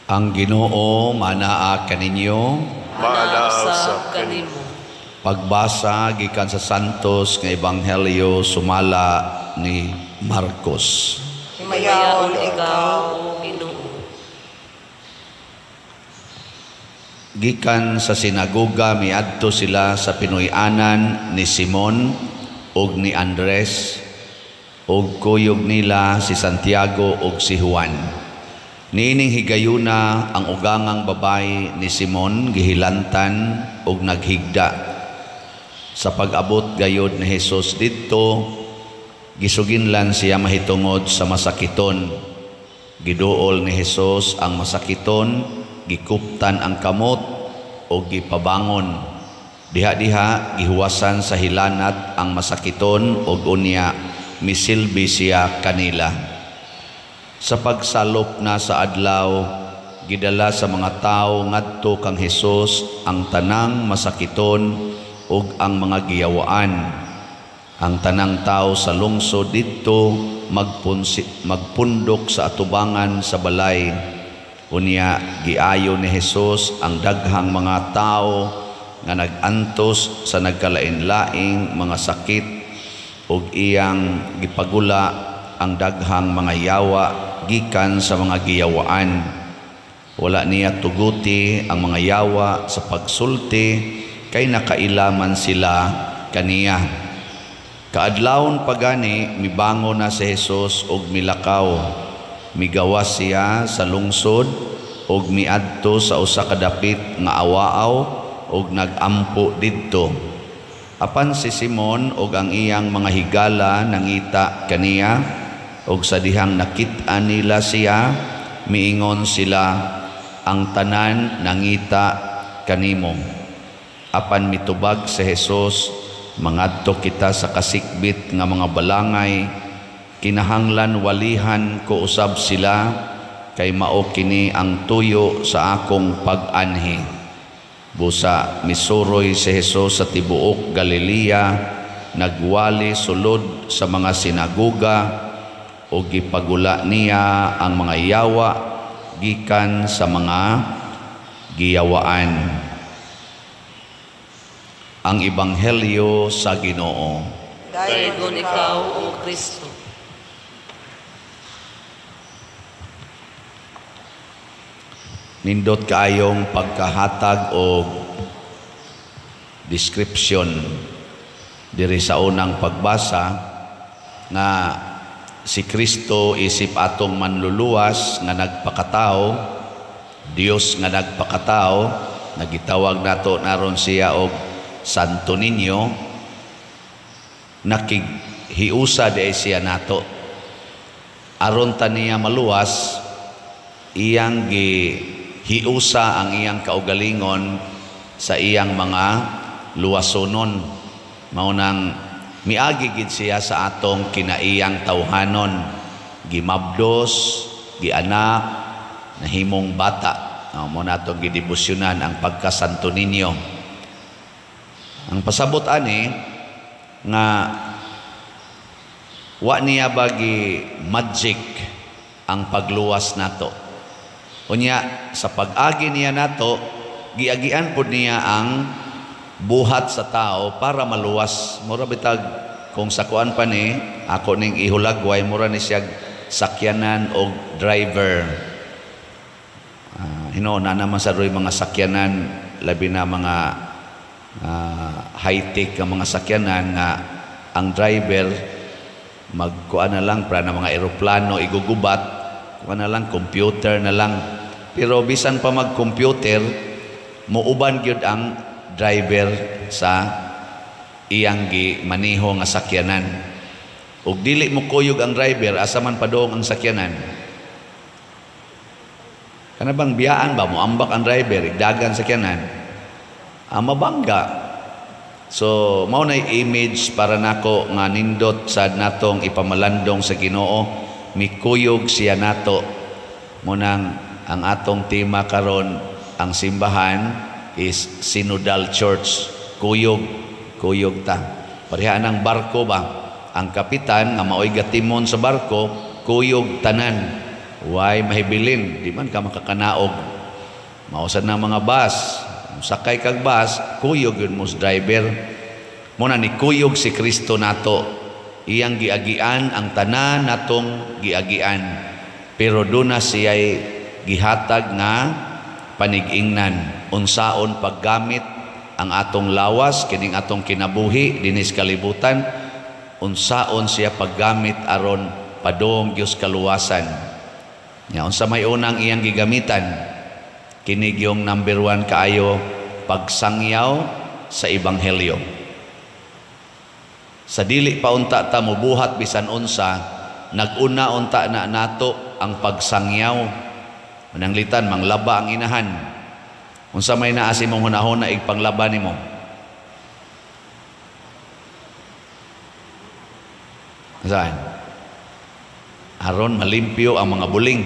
Ang Ginoo manaa kaninyo. Maanaa Usab usab kanimo. Kanimo. Pagbasa gikan sa Santos nga Ebanghelyo sumala ni Marcos. Himayaon ikaw, O Ginoo. Gikan sa sinagoga miadto sila sa Pinoy-anan ni Simon ug ni Andres ug kuyog nila si Santiago ug si Juan. Niining higayuna ang ugangang babae ni Simon gihilantan ug naghigda. Sa pag-abot gayod ni Hesus didto, gisuginlan siya mahitungod sa masakiton. Giduol ni Hesus ang masakiton, gikuptan ang kamot ug gipabangon. Diha-diha gihuwasan sa hilanat ang masakiton ug unya misilbi siya kanila. Sa pagsalop na sa adlaw, gidala sa mga tawo ngadto kang Hesus ang tanang masakiton ug ang mga giyawaan. Ang tanang tawo sa lungsod didto magpundok sa atubangan sa balay. Unya giayo ni Hesus ang daghang mga tawo nga nag-antos sa nagkalain-laing mga sakit ug iyang gipagula ang daghang mga yawa gikan sa mga giyawaan. Wala niya tuguti ang mga yawa sa pagsulti kay nakailaman sila kaniya. Kaadlawon pagani mibangon na si Hesus og milakaw. Migawas siya sa lungsod og miadto sa usa ka dapit nga awaaw og nagampo didto. Apan si Simon og ang iyang mga higala nangita kaniya, og sa dihang nakit-an nila siya, miingon sila, ang tanan nangita kanimo. Apan mitubag si Hesus, mangadto kita sa kasikbit nga mga balangay, kinahanglan walihan ko usab sila, kay mao kini ang tuyo sa akong pag-anhi. Busa misuroy si Hesus sa tibuok Galilea, nagwali sulod sa mga sinagoga ug gipagula niya ang mga yawa gikan sa mga giyawaan. Ang Ebanghelyo sa Ginoo. Dayon ikaw, O Kristo. Nindot kaayong pagkahatag og description diri sa unang pagbasa nga si Kristo isip atong manluluwas nga nagpakatao, Dios nga nagpakatao, nagitawag nato naron siya og Santo Niño, nakighiusa di siya nato. Aron ta niya maluwas, iyang gihiusa ang iyang kaugalingon sa iyang mga luwasonon. Mao nang miagi gid siya sa atong kinaiyang tawhanon, gimabdos, gianak, nahimong bata. Mo na atong gidebosyonan ang pagkasanto ninyo. Ang pasabot ani nga wa niya bagi magic ang pagluwas nato. Unya sa pag-agi niya nato, giagian pud niya ang buhat sa tao para maluwas. Mura bitag kung sa kuan pa ni ako ning ihulagway, mura ni siya sakyanan og driver. Hinuon na naman sa roy mga sakyanan, labi na mga high-tech nga mga sakyanan nga ang driver magkuan na lang para na mga eroplano igugubat, kuan na lang computer na lang. Pero bisan pa mag-computer, muuban gyud ang driver sa iyang gimaniho nga sakyanan. Ug dili mo kuyog ang driver, asa man padung ang sakyanan. Kana bang biyaan ba mo ambak ang driver, igdagan sakyanan? Mabangga. So mao na image para nako nga nindot sad natong ipamalandong sa Ginoo, mikuyog siya nato. Munang ang atong tema karon ang simbahan is Synodal Church. Kuyog, kuyog ta. Pareha ng barko ba? Ang kapitan nga maoy gatimon sa barko, kuyog tanan. Way mahibilin, di man ka makakanaog. Mausan na mga bus, sakay kag bus, kuyog yun mo sa driver. Muna ni kuyog si Kristo nato. Iyang giagian ang tanan natong giagian. Pero duna siya'y gihatag nga panigingnan unsaon paggamit ang atong lawas kining atong kinabuhi dinis kalibutan, unsaon siya paggamit aron padung Dios kaluwasan. Nya unsa may unang iyang gigamitan? Kini gyung number 1 kaayo, pagsangyaw sa ebanghelyo. Sa dili pa unta ta mobuhat bisan unsa, naguna unta na nato ang pagsangyaw. Mananglitan manglaba ang inahan. Unsa may naa sa imong hunahuna igpanglaba nimo? Saan? Aron malimpyo ang mga buling.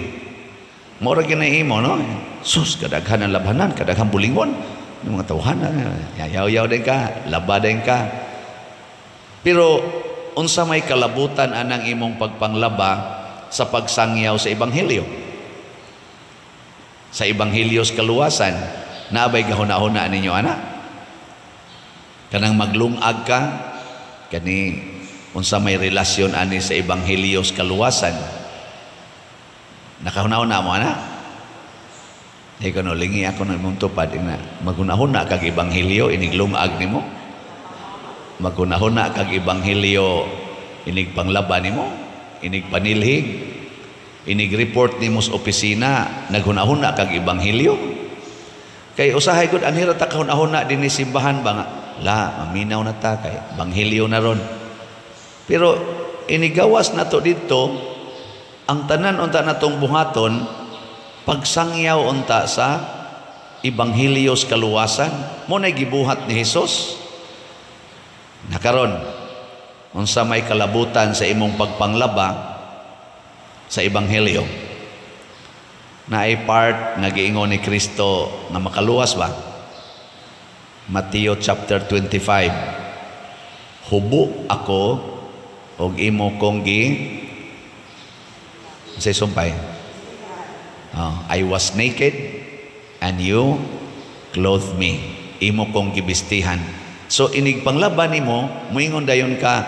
Mora ginahimo, no? Sus, kadaghan ang labhanan, kadaghan bulingon. Yung mga tawhana, yayaw-yaw din ka, laba din ka. Pero unsa may kalabutan anang imong pagpanglaba sa pagsangyaw sa ebanghelyo? Sa ebanghelyo sa kaluwasan, naabay gahuna-huna ninyo ana? Kanang maglungag ka, kani unsa may relasyon ani sa ebanghelyo sa kaluwasan? Nakahuna-huna mo ana? Di ko no, lingi ako ng imong tupad, ina, maghuna-huna kag ebanghelyo iniglungag nimo? Maghuna-huna kag ebanghelyo inig panglaba nimo, inig panilhig, inig report nimo sa opisina, naghuna-huna kag ebanghelyo? Kay usahay gud anhira ta kahuna-huna dinhi simbahan ba nga la maminaw na ta kay ebanghelyo na ron. Pero inigawas nato didto ang tanan unta natong buhaton pagsangyaw unta sa ebanghelyo sa kaluwasan. Mo nay gibuhat ni Hesus. Nakaron unsa may kalabutan sa imong pagpanglaba sa ebanghelyo? Naay part nga giingon ni Kristo nga makaluwas ba? Mateo chapter 25. Hubo ako og imo kong gi say sumpay. I was naked and you clothed me. Imo kong gibistihan. So inig panglaban nimo, moingon dayon ka,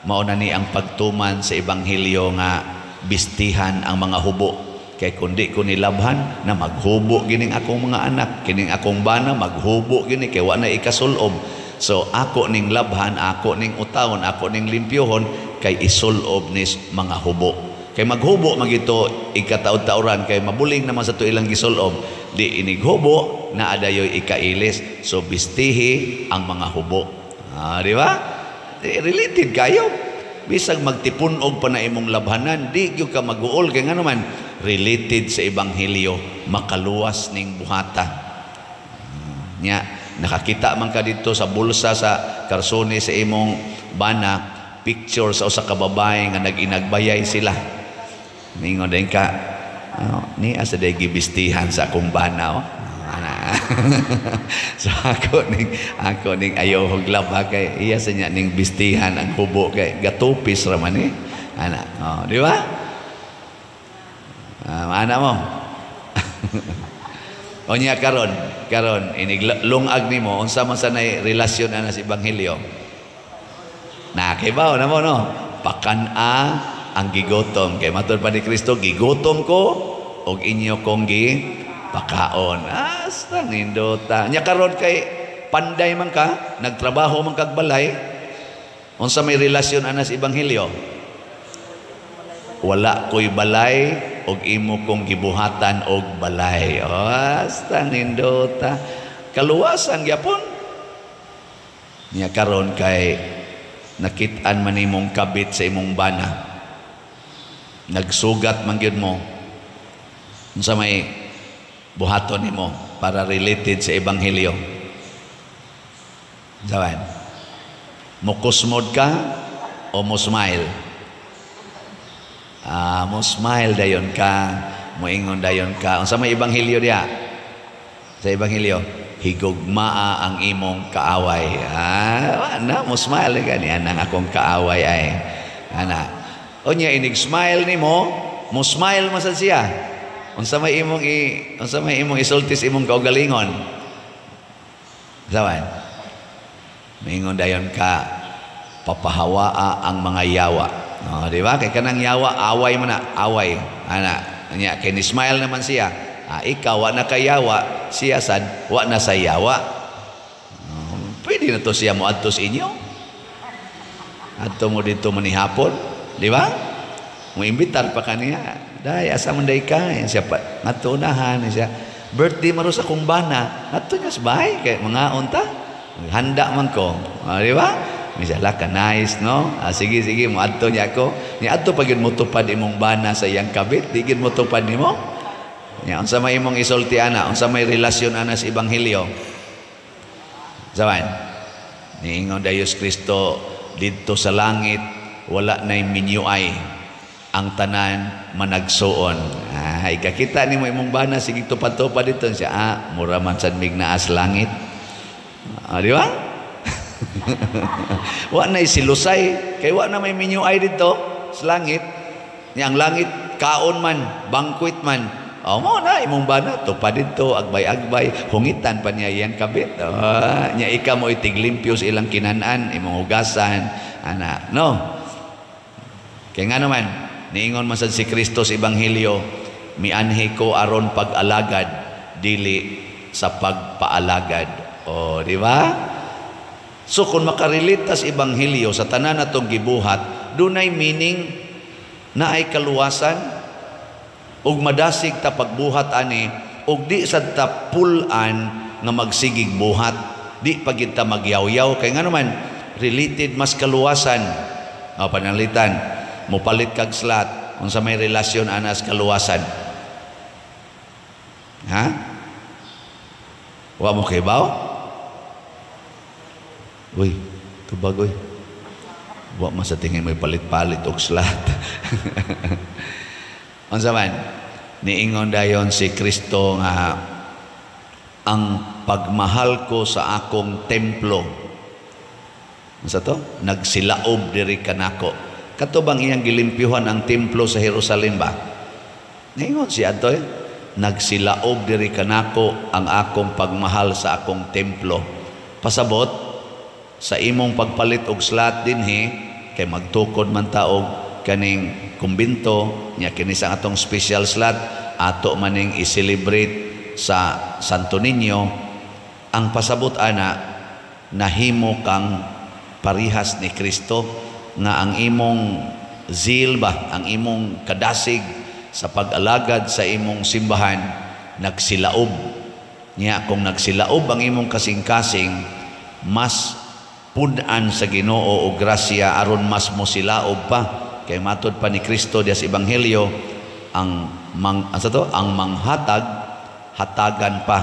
mao na ni ang pagtuman sa ebanghelyo nga bistihan ang mga hubo. Kay kundi ko nilabhan na maghubo gining akong mga anak, kining akong bana maghubo gini kay wa na ikasulob. So ako ning labhan, ako ning utawon, ako ning limpyohon kay isulob nis mga hubo. Kay maghubo magito ikataod-taoran kay mabuling naman sa to ilang gisulob. Di inighubo na adayoy ikailis. So bistihi ang mga hubo. Di ba? Related kayo. Bisag magtipun-og pa na imong labhanan, di gyud ka maguol kay ngano man related sa ebanghelyo, makaluwas ning buhata. Nya nakakita man ka didto sa bulsa sa karsone sa imong bana, picture sa usa ka babae nga nag-inagbayay sila. Ningon din ka, oh, ni asa day gibistihan sa akong bana, oh. Ana. So ako ning ayaw og laba kay iya sa niya ning bistihan ang hubo kay gatupis ra man eh. Ana, oh, di ba? Ana mo. O niya karon inig lungag nimo unsa man sa nay relasyon ana sa ebanghelyo? Nakibaw na mo, no? Pakan-a ang gigotom kay matud pa ni Kristo, gigotom ko og inyo kong gi pakaon. Asta nindota. Nya karon kay panday man ka, nagtrabaho man kag balay, unsa may relasyon ana sa ebanghelyo? Wala ko'y balay og imo kong gibuhatan og balay. Asta nindota. Kaluwasan gyapon. Nya karon kay nakit-an man imong kabit sa imong bana. Nagsugat man gyud mo. Unsa may buhaton nimo para related sa ebanghelyo? Sawan. Mukusmod ka o mo smile? Mo smile dayon ka, moingon dayon ka. Unsa may ebanghelyo diha? Sa ebanghelyo, higugmaa ang imong kaaway. Ana mo smile ka ni anang akong kaaway ay. Ana. Unya inig smile nimo, Mo smile man sad siya. Unsa may imong isulti sa imong kaugalingon? Sawan. Mingon dayon ka, "Papahawaa ang mga yawa." Oh, di ba? Kay kanang yawa, away mo na, away. Ana, nya kay ni smile naman siya. Ah, ikaw wa na kayawa, siya sad wa na sa yawa. Oh, pwede na to siya mo adto sa inyo. Adto mo dito manihapon, di ba? Mo imbitar pa kaniya. "Day, asa man day ka?" Yan siya pa, "Ngadto unahan." Siya, "Birthday maro sa akong bana." Ngadto niya sa bahay, kay mga unta. Handa man ko. Ah, di ba? Misala ka nice, no? Ah, sige, sige, mo adto niya ako. Ni adto pag mo tupad imong bana sa iyang kabit, di gid mo tupad nimo. Nya unsa may imong isulti ana, unsa may relasyon ana sa ebanghelyo? Sawan. Niingon dayon Kristo didto sa langit, wala nay minyuay, ang tanan managsuon. Ah, ikakita nimo imong bana sige tupad-tupad dito siya. Ah, mura man sad mig naa sa langit. Ah, di ba? Wa na silusay kay wa na may minyuay dito sa langit. Ni ang langit kaon man, banquet man. Oh, mo na imong bana tupad dito, agbay-agbay, hungitan pa niya iyang kabit. Oh, nya ika mo itiglimpyo sa ilang kinanan, imong hugasan, ana, no? Kaya nga naman, niingon man sad si Kristo sa Ebanghelyo, "Mianhi ko aron pag-alagad, dili sa pagpaalagad." O, di ba? So kung makarelate ta sa Ebanghelyo sa tanan natong gibuhat, dunay meaning na ay kaluwasan ug madasig ta pagbuhat ani ug di sad ta pulan nga magsigig buhat, di pa gid ta magyawyaw, kay nga naman related mas kaluwasan. O, pananglitan mopalit kag slot, unsa may relasyon ana sa kaluwasan, ha? Wa mo kibaw? Uy, tubag uy. Wa man sa tingin may palit-palit og slot. Unsa man? Niingon dayon si Kristo nga ang pagmahal ko sa akong templo. Unsa to? Nagsilaob diri kanako. Kato bang iyang gilimpyuhan ang templo sa Jerusalem ba? Niingon siya ato eh. Nagsilaob diri kanako ang akong pagmahal sa akong templo. Pasabot, sa imong pagpalit og slot dinhi, kay magtukod man ta og kaning kumbinto nya, kini sa atong special slot ato maning i-celebrate sa Santo Niño. Ang pasabot ana, nahimo kang parihas ni Kristo nga ang imong zeal ba, ang imong kadasig sa pag-alagad sa imong simbahan nagsilaob niya. Kung nagsilaob ang imong kasing-kasing, mas pun-an sa Ginoo og grasya aron mas mosilaob pa, kay matod pa ni Kristo diya sa ebanghelyo, ang mang asa to, ang manghatag, hatagan pa,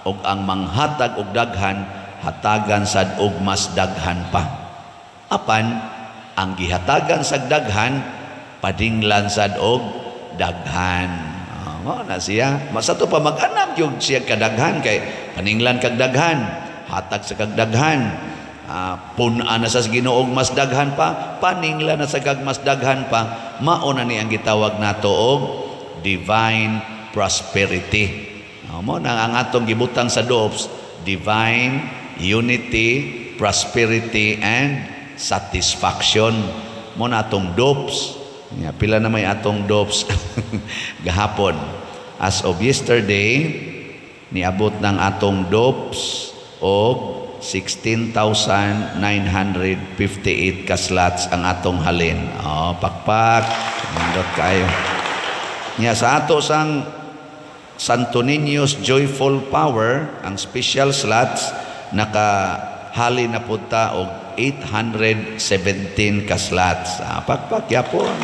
ug ang manghatag og daghan, hatagan sad og mas daghan pa, apan ang gihatagan sa daghan, padinglan sad og daghan. Oh, mao na siya. Masa to pa mag-anak yung siya kadaghan, kay paninglan kag daghan, hatag sa kag daghan, pun-an na sa Ginoo mas daghan pa, paninglan na sa kag mas daghan pa. Mao na ni ang gitawag nato og divine prosperity. Mo na ang atong gibutang sa DOPS, divine unity, prosperity and satisfaction. Mo na atong DOPS. Ya, pila na may atong DOPS gahapon? As of yesterday, niabot ng atong DOPS og 16,958 ka slots ang atong halin. Oh, pakpak. Nindot kayo. Nya sa ato sang Santo Niño's Joyful Power, ang special slots, nakahali na pud ta og 817 ka slots. Ah, pakpak yapon.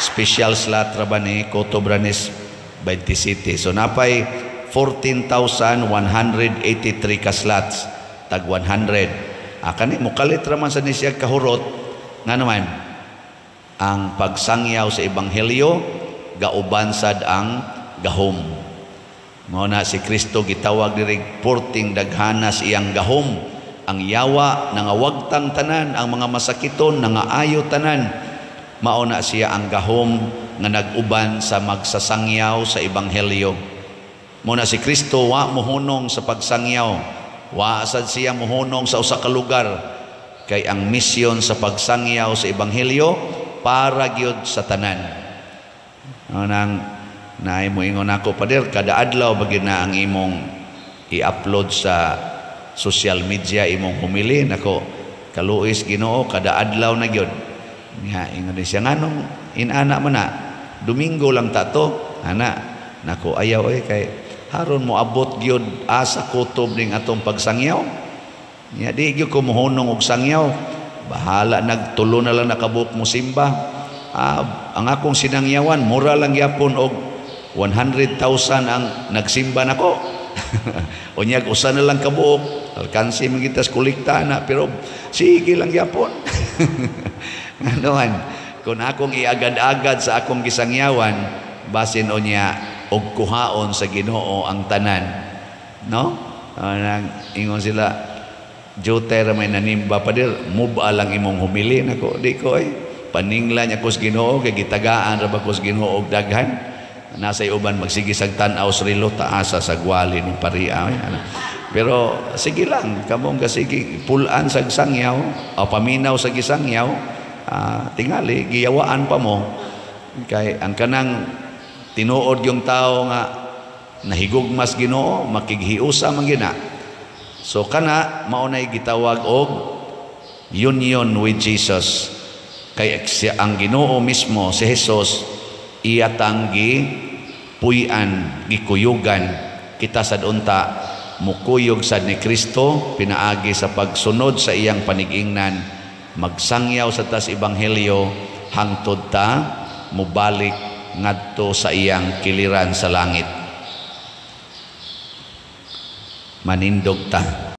Special slot ra ba ni Coto Branes 20 City. So napay 14,183 ka slots, tag 100. Ah, kani mukalit ra man sa ni siya kahurot, nga naman ang pagsangyaw sa ebanghelyo gauban sad ang gahom. Mao na si Kristo gitawag diri porting daghanas iyang gahom. Ang yawa nangawagtang tanan, ang mga masakiton nangaayo tanan. Mao na siya ang gahom nga nag-uban sa magsasangyaw sa ebanghelyo. Mao na si Kristo wa mohunong sa pagsangyaw. Wa sad siya mohunong sa usa ka lugar, kay ang misyon sa pagsangyaw sa ebanghelyo para gyud sa tanan. Ano nang naay moingon ako, "Pader, kada adlaw ba gyud na ang imong i-upload sa social media imong homily?" Nako, kaluoy sa Ginoo, kada adlaw na gyud. Nga ingon siya, "Nganong inana man na? Domingo lang ta to, ana." Nako, ayaw oy, kay haron moabot gyud asa kutob ning atong pagsangyaw. Nya di gyud ko mohunong og sangyaw. Bahala nagtulo na lang nakabuok mo simba. Ang akong sinangyawan mura lang gyapon og 100,000 ang nagsimba nako. Unyag usa na lang kabuok, alkansi man kita sa kolekta na, pero sige lang gyapon. Nganoan, kung akong iagad-agad sa akong gisangyawan, basin unya og kuhaon sa Ginoo ang tanan. No? Nang ingon sila, "Jote ra may nanimba, pader, muba lang imong homily." Nako, di ko eh. Paninglan ako sa Ginoo kay gitagaan ra ba ko sa Ginoo og daghan. Nasa uban magsige sag tan-aw sa relo, taasa sa gwali ni paria. Ano. Pero sige lang, kamong kasige pulan sag sangyaw o paminaw sa gisangyaw, tingali giyawaan pa mo, kay ang kanang tinuod yung tao nga nahigugmas Ginoo, makighiusa man gina. So kana mao nay gitawag og union with Jesus, kay siya ang Ginoo mismo, si Jesus, iya tang gi puy-an, gikuyugan. Kita sad unta mukuyog sad ni Kristo pinaagi sa pagsunod sa iyang panigingnan, magsangyaw sa tas ebanghelyo hangtod ta mobalik ngadto sa iyang kiliran sa langit. Manindog ta.